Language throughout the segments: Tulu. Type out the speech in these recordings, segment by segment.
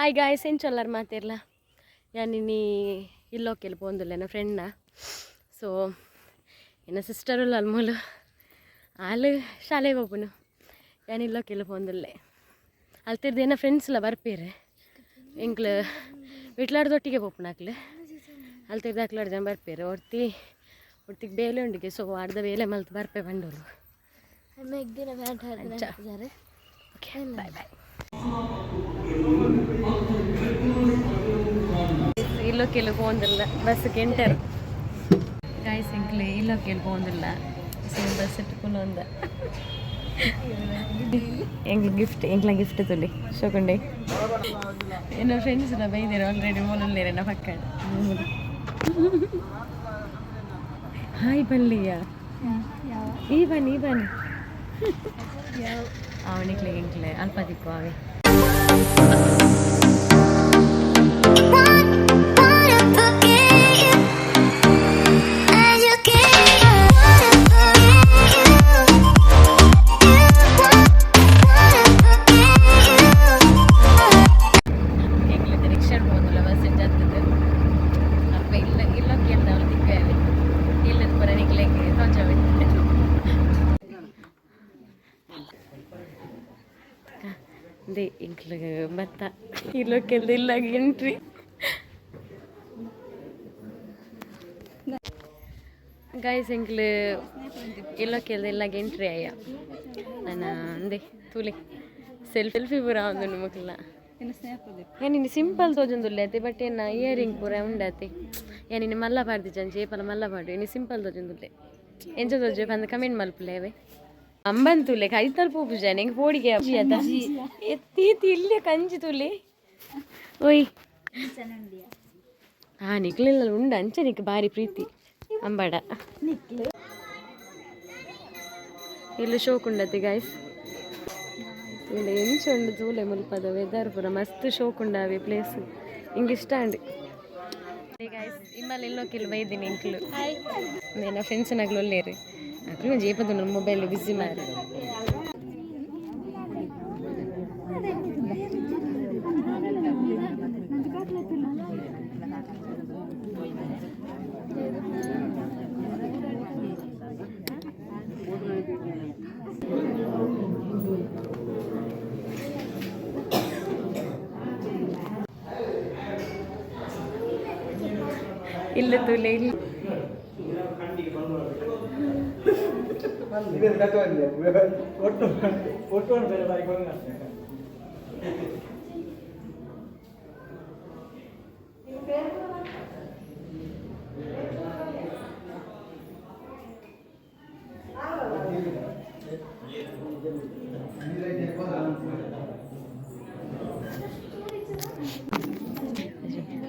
Hi guys, ಎಂಚೊಲ್ಲರ್ ಮಾತಿರ್ಲ? ಯಾನಿನಿ ಇಲ್ಲೋಕೆಲ್ ಪೋಂದುಲ್ಲೆ ಎನ್ನ ಫ್ರೆಂಡ್ನ. ಸೊ ಎನ್ನ ಸಿಸ್ಟರ್ ಉಲ್ಲ ಅಲ್ಮೂಲು, ಆಲ್ ಶಾಲೆ ಪೋಪುನು. ಯಾನ್ ಇಲ್ಲೋಕೆಲ್ ಪೋಂದುಲ್ಲೆ. ಅಲ್ತಿರ್ದು ಎನ್ನ ಫ್ರೆಂಡ್ಸ್ ಎಲ್ಲ ಬರ್ಪೇರು. ಎಂಕ್ಲು ವಿಟ್ಲಾಡ್ದೊಟ್ಟಿಗೆ ಪೋಪುನು. ಅಕ್ಲು ಅಲ್ತಿರ್ದು ಅಕ್ಲು ಜನ ಬರ್ಪೇರು. ಒರ್ತಿ ಒರ್ತಿಗೆ ಬೇಲೆ ಉಂಡಿಗೆ, ಸೊ ಅರ್ಧ ಬೇಲೆ ಮಲ್ತ್ ಬರ್ಪೆ ಬಂಡೋಲು. ಅಂಚ. Okay, bye bye. ಇಲ್ಲೊಕ್ಕೆಲ್ಲ ಪೋಂದಿಲ್ಲ, ಬಸ್ ಕೆಂಟರ್ ಗಾಯ್ಸ್. ಎಂಕ್ಲೆ ಇಲ್ಲೊಕ್ಕೆಲ್ಲ ಪೋಂದಿಲ್ಲ, ಸೇಮ್ ಬಸ್ ಇಟ್ಟುಕೊಂಡು. ಎಂಕ್ಲ ಗಿಫ್ಟ್, ಎಂಕ್ಲ ಗಿಫ್ಟ್ ತುಲಿ ಶೋಕುಂಡೆ. ಎನ್ನ ಫ್ರೆಂಡ್ಸ್ ಲ ಬೈದೇರು ಆಲ್ರೆಡಿ. ಮೂಲುಲ್ಲೇರ್ ಎನ್ನ ಪಕ್ಕ. ಹಾಯ್ ಬಲ್ಲಿಯ, ಈ ಬನ್ನಿ, ಈ ಬನ್ನಿ. ಅವನಿಕ್ಲೆ ಎಂಕ್ಲೆ ಅಲ್ಪ ದಿಕ್ಕು ಅವೆ. Wanna forget you as you can. Wanna forget you. You wanna forget you. ಎಂಕ್ಲೆ ರಿಕ್ಷಾ ಪೋಂದುಲ್ಲ, ಬಸ್ ಜತ್ತದು. ಅಲ್ಪ ಇಲ್ಲ ಇಲ್ಲ ಕೇಳ್ದ ಅವಳು ದಿಕ್ಕು ಅವೆ. ಇಲ್ಲದ ಪೂರ ನಿಕ್ಲೆಗ್ ತೋಜವೆ. They ಎಂಕ್ಲು ಬತ್ತ ಇಲ್ಲೊಕ್ಕೆಲ್ದ ಇಲ್ಲ ಎಂಟ್ರಿ. ಗೈಸ್, ಎಂಕ್ಲು ಇಲ್ಲೊಕ್ಕೆಲ್ದ ಇಲ್ಲ ಎಂಟ್ರಿ ಅಯ್ಯ. ನನ್ನ ಅಂದೆ ತೂಲೆ, ಸೆಲ್ಫಿ ಪೂರ ಒಂದು ಮುಕ್ಲ. ಏನಿನಿ ಸಿಂಪಲ್ ತೋಜೊಂದುಲ್ಲೆ ಅತೆ, ಬಟ್ ಏನ ಇಯರಿಂಗ್ ಪೂರ ಉಂಡತೆ. ಏನಿನಿ ಮಲ್ಲ ಪಾಡ್ದಿಜ್ಜಂಚೆ, ಏಪಲ ಮಲ್ಲ ಪಾಡು. ಇನಿ ಸಿಂಪಲ್ ತೋಜೊಂದುಲ್ಲೆ. ಎಂಚ ತೋಜೆ ಪಂದ್ ಕಮೆಂಟ್ ಮಲ್ಪುಲೆ. ಅವೆ ಅಂಬನ್ ತೂಲೆ, ಕೈತಲ್ ಪೋಪುಜಾನೆ. ಎಂಕ್ ಪೋಡಿಗೆ ಅದ ಎತ್ತಿ ಇಲ್ಲೇ ಕಂಜಿ ತೂಲೆ. ಓಯ್, ಹಾ ನಿಕ್ಲೆಲ್ಲ ಉಂಡು ಅಂಚ. ನಿಕ್ ಬಾರಿ ಪ್ರೀತಿ ಅಂಬಾಡ. ಇಲ್ಲಿ ಶೋಕ್ ಉಂಡತಿ ಗಾಯ್ಸ್. ತೂಲೆ ಎಂಚ ಉಂಡು ತೂಲೆ. ಮುಲ್ಪದ ವೆದರ್ ಪೂರ ಮಸ್ತ್ ಶೋಕ್ ಉಂಡಾವೆ. ಪ್ಲೇಸ್ ಇಂಗ್ ಇಷ್ಟ ಅಂಡ್. ಗಾಯ್ಸ್, ಇಮ್ಮಲ್ ಎಲ್ಲೋಕಿಲ್ ಬೈದಿನಿ ಎಂಕ್ಲು. ನನ್ನ ಫ್ರೆಂಡ್ಸ್ ನಗ್ಲು ಒಲ್ಲೇರು. ಅಕ್ಲು ಒಂಜಿ ಏಪದ ಮೊಬೈಲ್ ಬಿಸಿ ಮಾರೆ. ಇಲ್ಲ ತೂಲೆ ಇಲ್ಲಿ. ಒಟ್ಟು ಒಟ್ಟು ಬೇರೆ ಬಾರಿ.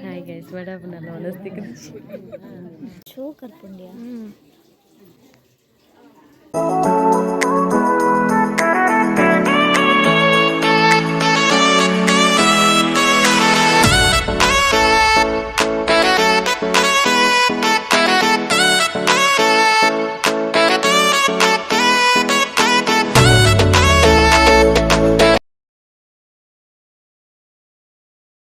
ಹಾಯ್ ಗೈಸ್, ವಡಾಪುನಲ್ಲ ಒನಸ್ತಿಕ್. ಶೋ ಕರ್ಪುಂಡ್ಯಾ.